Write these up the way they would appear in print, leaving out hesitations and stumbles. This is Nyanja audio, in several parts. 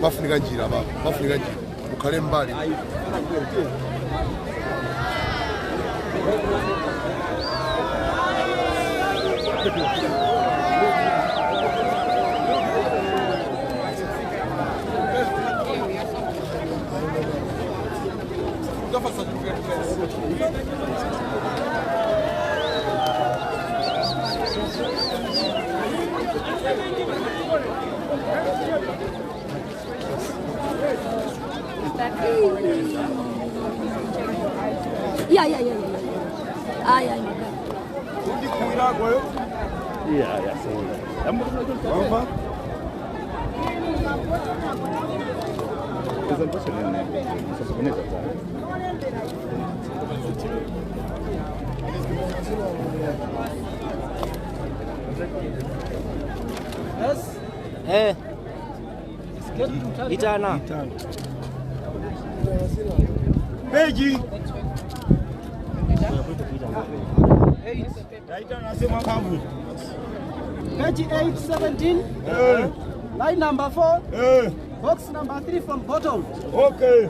Bafunika njira baba, bafunika njira. Ukhale mbali. Yeah. Ay. Yeah. Yes. Eh. Itana. Beji. Page 817, line number 4, box number 3 from bottom. Okay.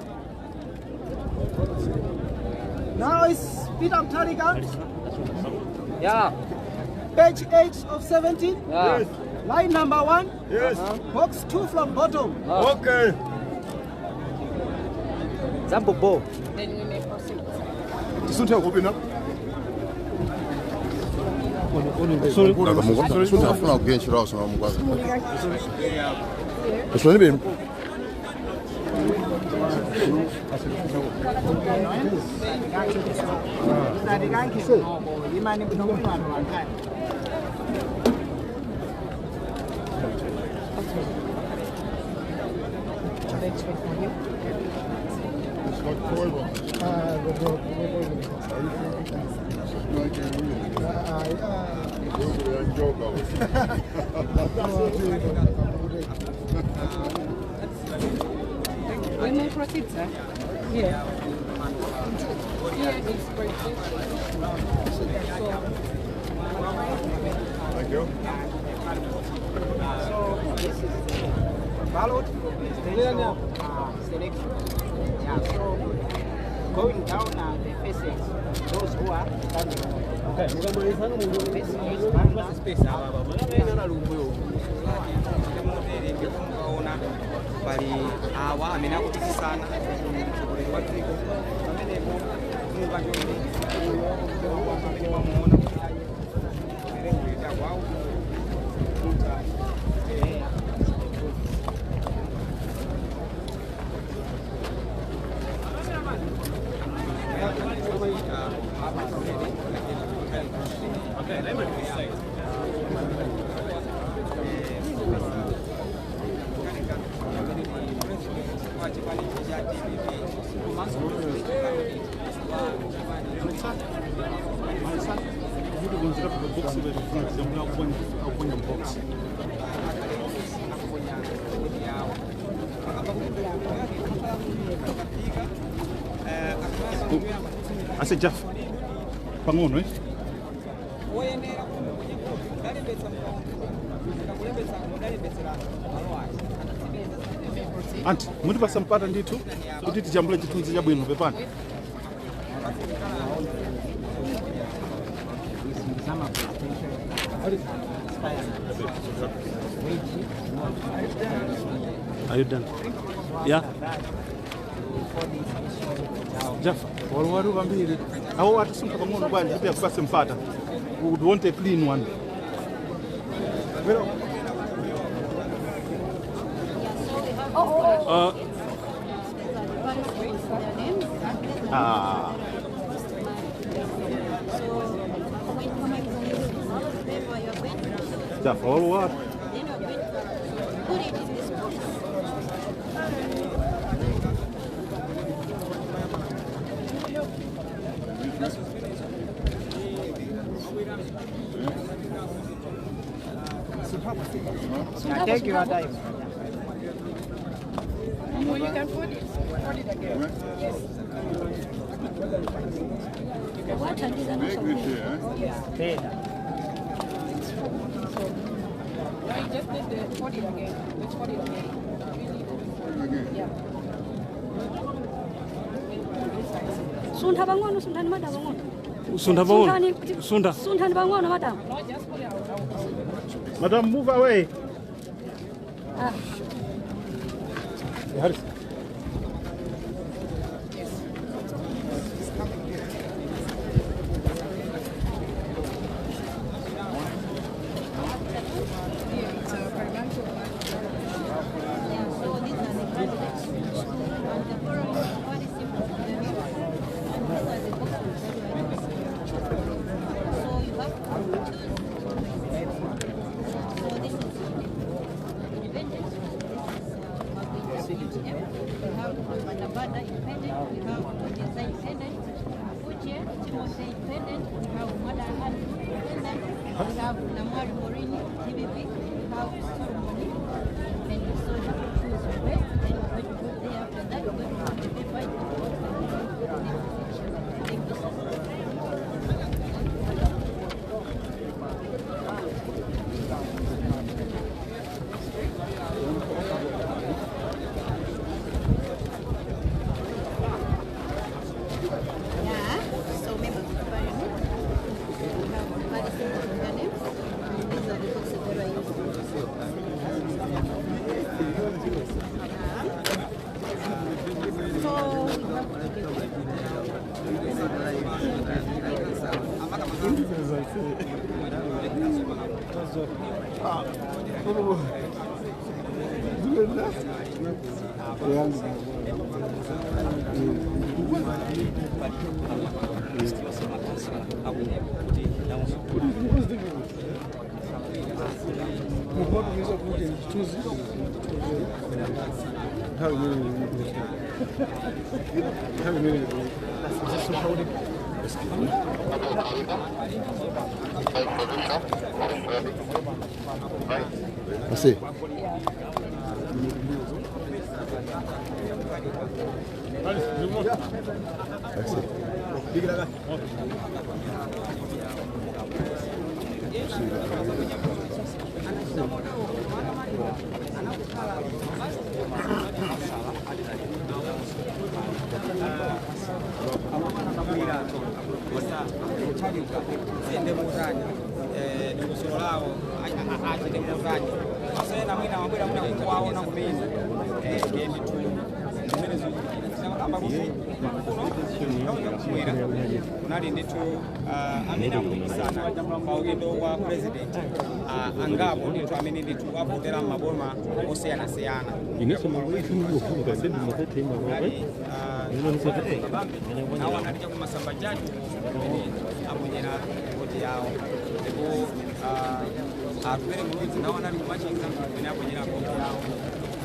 Now it's Peter Mutharika. Yeah. Page 8 of 17. Yeah. Yes. Line number 1. Yes. Box 2 from bottom. Okay. Zambobo. Then we may proceed. Let's wait for you. We may proceed, sir. Yeah. Here is so. Thank you. So this is the ballot for presidential selection. Yeah, so going down the faces, those who are standing. Okay. This is Bali awa amene akutisisana mtsogoleri wa dziko pamenepo munga chonde amene mwamuona kuti ayi kuita kwawo wa chipani cha DPP komanso presidential candidate wa chipani. Box. Akuponya voti yawo akamba kuti ndondomeko yake imakhala kuti akafika akamaso Ase Jeff. Pang'ono eh? Woyenera kuti muponye voti udalembetsa, mukakulembetsa mudalembetsera malo ake. Anti, mutipasa mpata ndithu kuti tijambule chithunzi chabwino, pepani. Some presidential aspirants, which Are you done? Yeah. for this issue down. Jeff, waluwalu vambiri. Awo atisuntha pang'ono bwanji kuti akupase mpata. We would want a clean one. Ah. Jeff, waluwalu. Then you're going to put it in this box. Now take your time. Well, you can put it. Put it again. Yes. Wathandiza naso. Tena. No, you just need the put it again. Let's put it again. Really. Yeah. Suntha pang'ono, sunthani madam pang'ono. Suntha pang'ono. Sunthani. Suntha. Sunthani pang'ono, madam. No, just put it out. Madam, move away. Ah. Harris. Yeah, it's a financial. Yeah, so these are the candidates. And the forum is very simple. And these are the boxes that we are using. So you have to choose. So this is independent. This is we have Mandabada independent. We have Odinga independent. Uche Timothy independent. We have Mada Andrew independent. We have Namwari Morini TBP. We have Solomon independent. So you have to choose your way. Then you're going to go there. After that, you're going to put the paper. You go to the next section. Thank you, sir. Yeah, so members of parliament, we have very simple their names, and these are the boxes that are used. Yeah. So we have to give Ase. Merci. Ziyende mutanya dongosolo lawo achite mutanya asena mwina wabwera mwina kuwaona kumene ndithu zimene zikuchitika kuti kuno chakumwera kunali ndithu amene akupikisana pa udindo wa president angapo ndithu amene ndithu avotera m'maboma osiyanasiyana. Nawo anali chakumasamba chacho kumene aponyera voti yawo, ndipo Atupele Muluzi nawo anali kumachinga kumene aponyera voti yawo.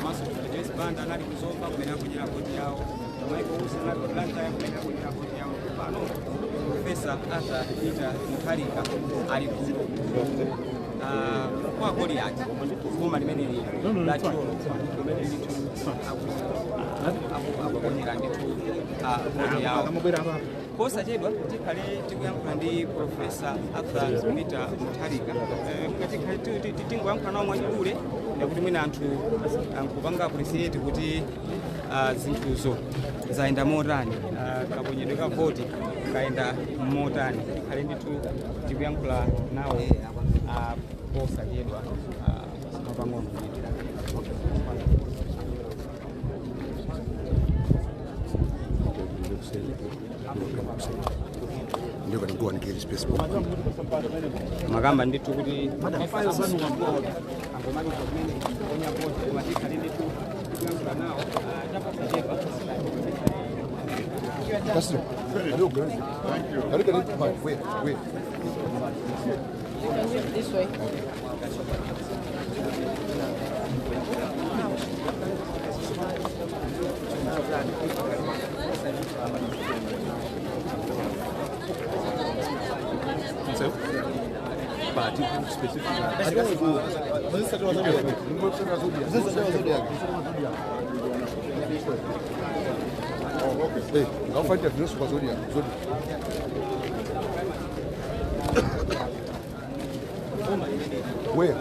Komanso Dr. Joyce Banda anali kuzomba kumene aponyera voti yawo. Michael Usi anali ku Blantyre kumene aponyera voti yawo. Pano Professor Arthur Peter Mutharika ali ku kwa Goliath, boma limeneli la Thyolo, kumene ndithu akuponyera ndithu voti yawo. Posachedwa tikhale tikuyankhula ndi Professor Arthur Peter Mutharika. Tikhale tingoyankhula nawo mwachidule kuti mwina anthu ankupanga appreciate kuti zinthuzo zayenda motani, kaponyedwe ka voti kayenda motani. Tikhale ndithu tikuyankhula nawo posachedwa pang'ono ndithu. Ndio can go and get space. Makamba ndithu kuti angomaliza kumene kuponya voti, koma tikhale ndithu tikuyankhula nawo chaposachedwa. That's it. Thank you. Wait, wait. You can use this way. But specifically, Hey, go find the Zodiac. Zodiac. Where?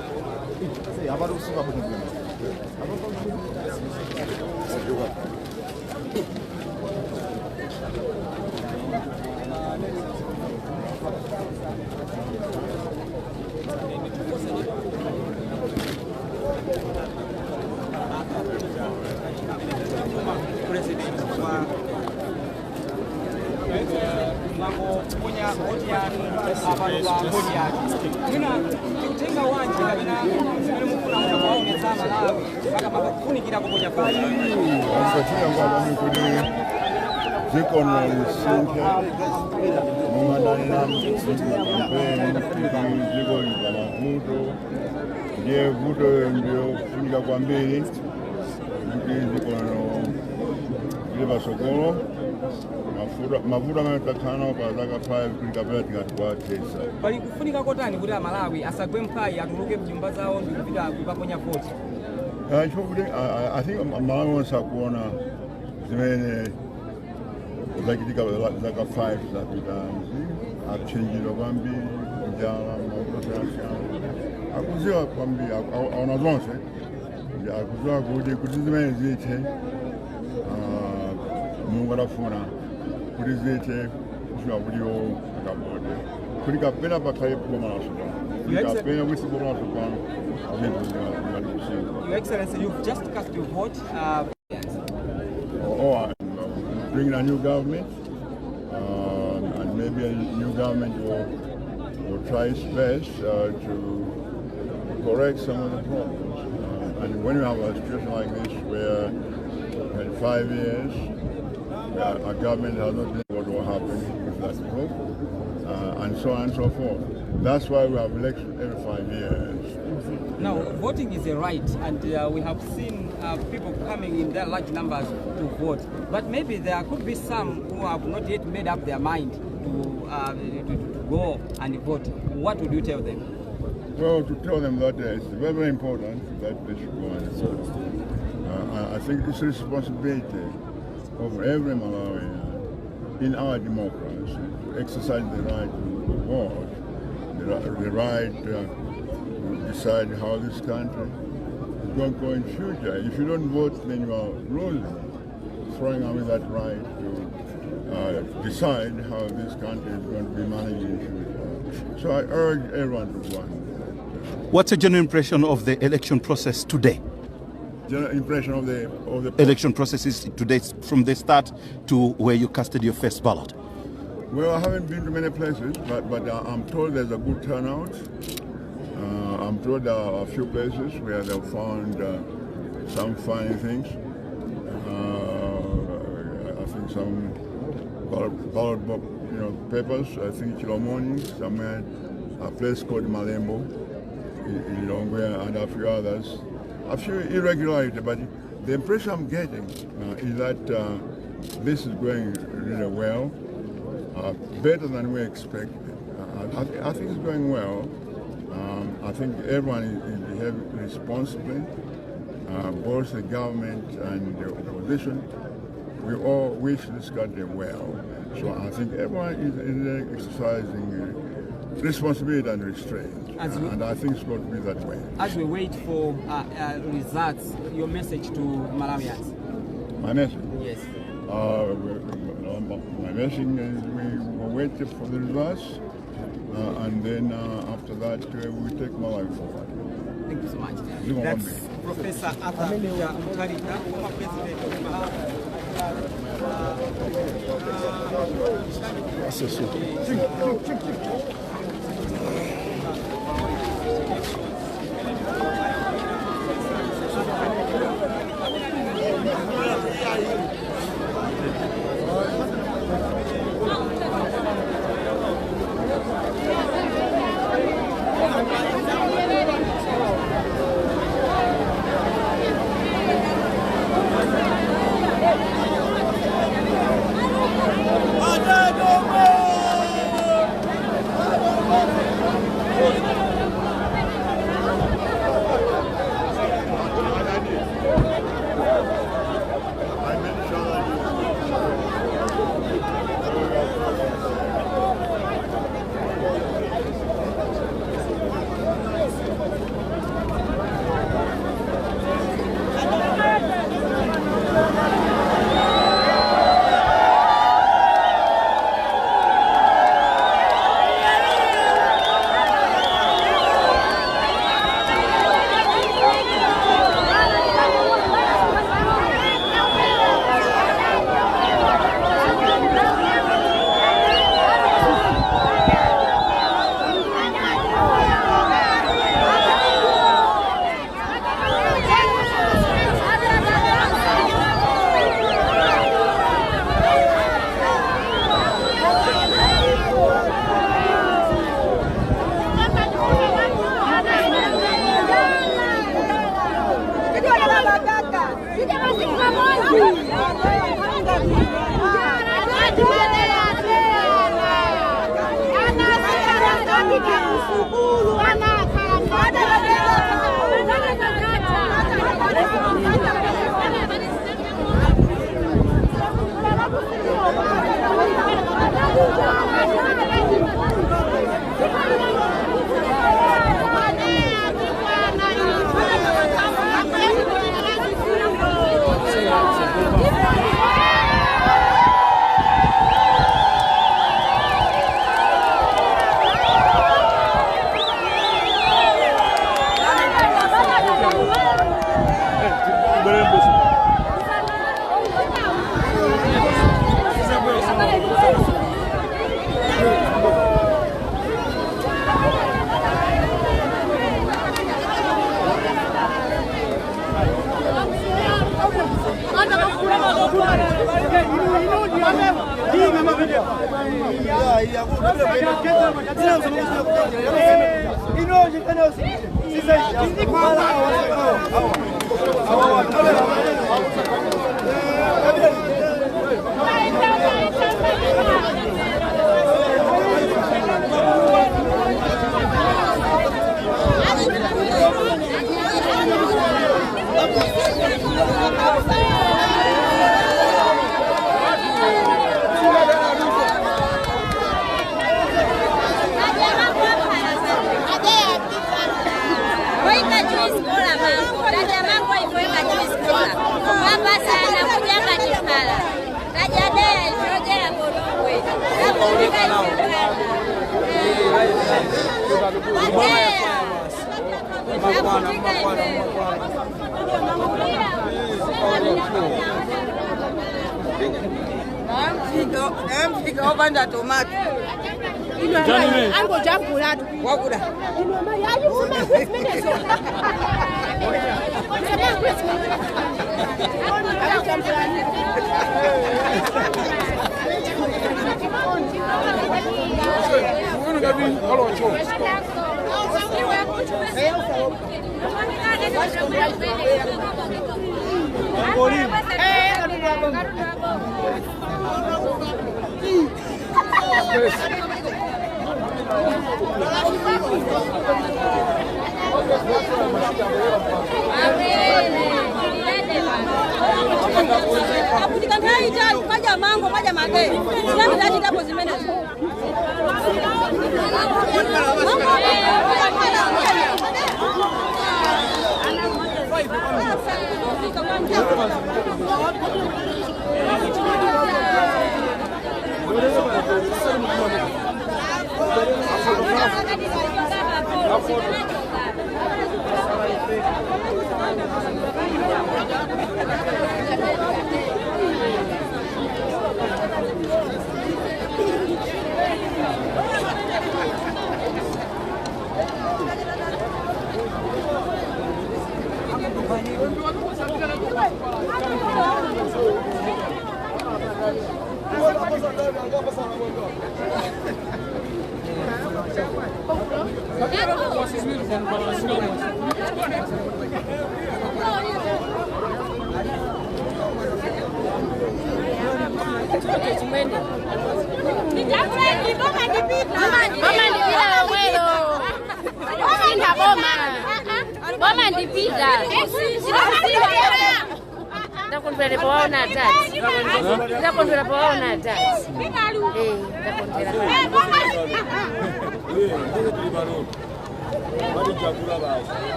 President wa mwangoponya voti yanu apa pa voti yake, mwina tikutenga wanji kapena zimene mufuna mutakuwaonetsa Malawi mpaka makakufunikira kuponya voti? Asachina kuti dziko lisinthe mumandanena kampeni kuti dziko lili mavuto, ndiye vuto ndiyo kufunika kwambiri kuti dziko lino lili pasogolo. Mavuto amene takhala nawo pa zaka 5 kuti kapena tingatiwathetsa. Pali kufunika kotani kuti Amalawi asagwe mphwayi, atuluke mnyumba zawo ndi kupita kukaponya voti? Chifukwa kuti I think Malawi onse akuona zimene zachitika zaka 5 zapitazi, achenjidwa kwambiri, njala, mavuto osiyanasiyana, akuziwa kwambiri, aona zonse. Akuziwa kuti zimene zithe, Mulungu adafuna kuti zithe kufika kuti iwo akavote kuti kapena pakhale boma latsopano, kuti kapena kuti boma latsopano zinthu zingati kusintha. Your Excellency, you've just cast your vote. Or bring a new government, and maybe a new government will try its best to correct some of the problems. And when you have a situation like this where in 5 years a government has not done what will happen with that group, and so on and so forth. That's why we have elections every 5 years. Now, voting is a right, and we have seen people coming in their large numbers to vote. But maybe there could be some who have not yet made up their mind to go and vote. What would you tell them? Well, to tell them that it's very, very important that they should go and vote. I think it's a responsibility of every Malawian in our democracy to exercise the right to vote, the right to decide how this country is going to go in future. If you don't vote, then you are losing, throwing away that right to decide how this country is going to be managed in future. So I urge everyone to go and vote. What's your general impression of the election process today? General impression of the Election processes today, from the start to where you casted your first ballot. Well, I haven't been to many places, but I'm told there's a good turnout. I'm told there are a few places where they found some funny things. I think some ballot papers. I think Chilomoni, somewhere, a place called Malembo in Lilongwe, and a few others. a few irregularities, but the impression I'm getting is that this is going really well, better than we expected. I think it's going well. I think everyone is behaving responsibly, both the government and the opposition. We all wish this country well. So I think everyone is exercising responsibility and restraint. And I think it's going to be that way. As we wait for results, your message to Malawians? My message? Yes. My message is we will wait for the results, and then after that we take Malawi forward. Thank you so much. That's Professor Arthur Mutharika, former president of Malawi.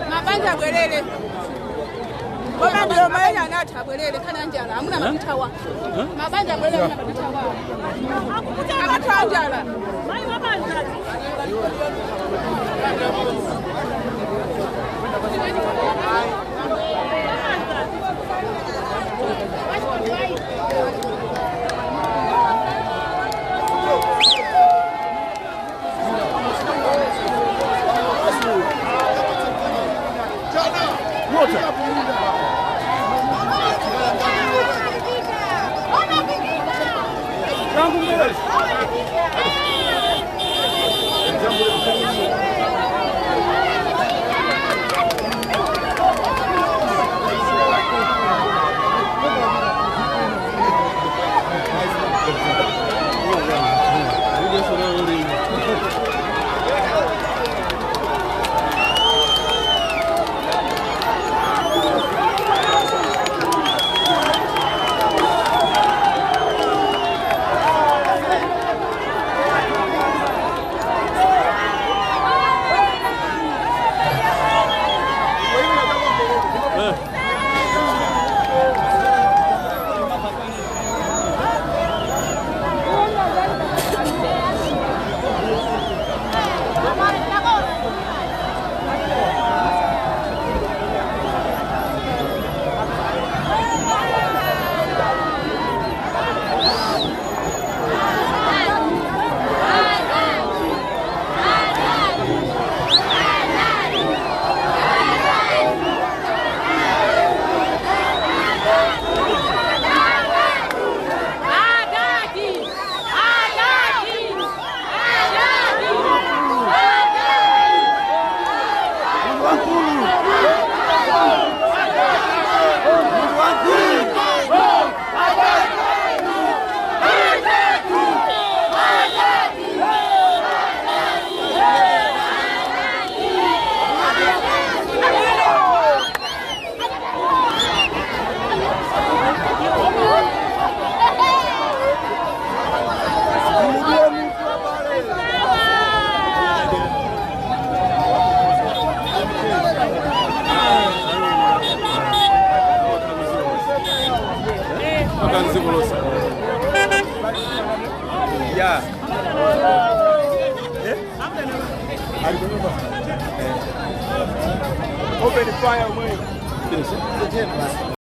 Mabanja bwerere. Boma ndio maana anatha bwerere kana njala amuna mapitawa. Mabanja bwerere amuna mapitawa. Akutha njala. Mai mabanja. Yeah. Open the fire, man.